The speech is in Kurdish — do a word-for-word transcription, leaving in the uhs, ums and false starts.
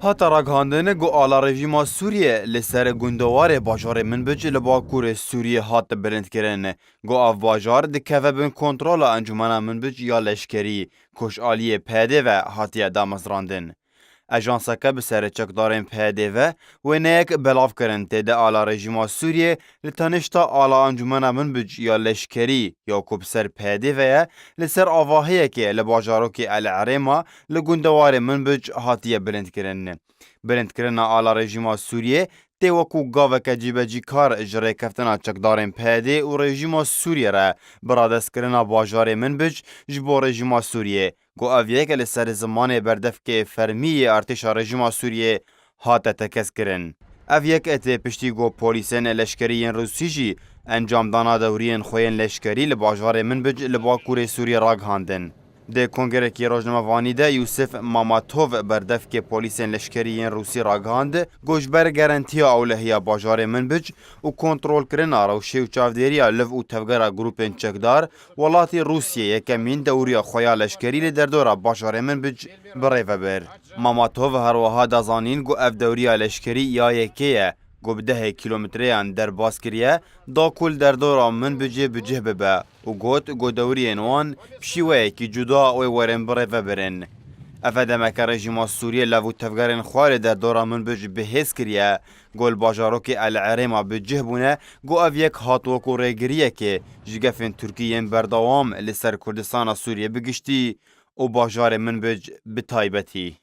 Hate ragihandin ku ala rejîma Sûriyê li ser gundewarê bajarê Minbic li bakurê Sûriyê hat bilindkirin. Ku ev bajar dikeve bin kontrola Encûmena Minbic ya leşkerî, ku ji aliyê P Y D ve hatiye damezrandin. Ajanseke bi serê çekdarên P Y D ve wêneyek belav kirin, tê de ala rejîma Sûriyê li tenişta ala Encûmena Minbic ya leşkerî ya ku bi ser P Y D ve ye, li ser avahiyekê li bajarokê El Erêma li gundewarê Minbic hatiye bilindkirin. Bilindkirina ala rejîma Sûriyê tê wekû gaveke cîbecîkar ji rêkeftina çekdarên P Y D û rejîma Sûriyê re bi radestkirina bajarê Minbic ji bo rejîma Sûriyê, ku ev yek li ser zimanê berdevkê fermî yê artêşa rejîma Sûriyê hate tekez kirin. Ev yek tê piştî ku polîsên leşkerî yên Rûsî jî encamdana dewriyên xwe yên leşkerî li bajarê Minbic li bakurê Sûriyê ragihandin. Di kongerekî rojnamevanî de Yûsif Mamatov, berdevkê polîsên leşkerî yên Rûsî ragihand, ku ji ber garantiya ewlehiya bajarê Minbic û kontrolkirina rewşê û çavdêriya liv û tevgera grûpên çekdar, welatê Rûsiyê yekemîn dewriya xwe ya leşkerî li derdora bajarê Minbic bi rê ve bir. Mamatov her wiha da zanîn ku ev dewriya leşkerî ya yekê ye ku bi dehê kîlometreyan derbas kiriye, da ku li derdora Minbicê bi cih bibe û got ku dewriyên wan bi şîweyekî cuda wê werin bi rê ve birin. Ev demeke rejîma Sûriyê lev û tevgerên xwe li derdora Minbic bi hêz kiriye, ku li bajarokê El Erêma bi cih bûne, ku ev yek hat wekû rêgiriyekê ji gefên Tirkî yên berdewam li ser Kurdistana Sûriyê bi giştî û bajarê Minbic bi taybetî.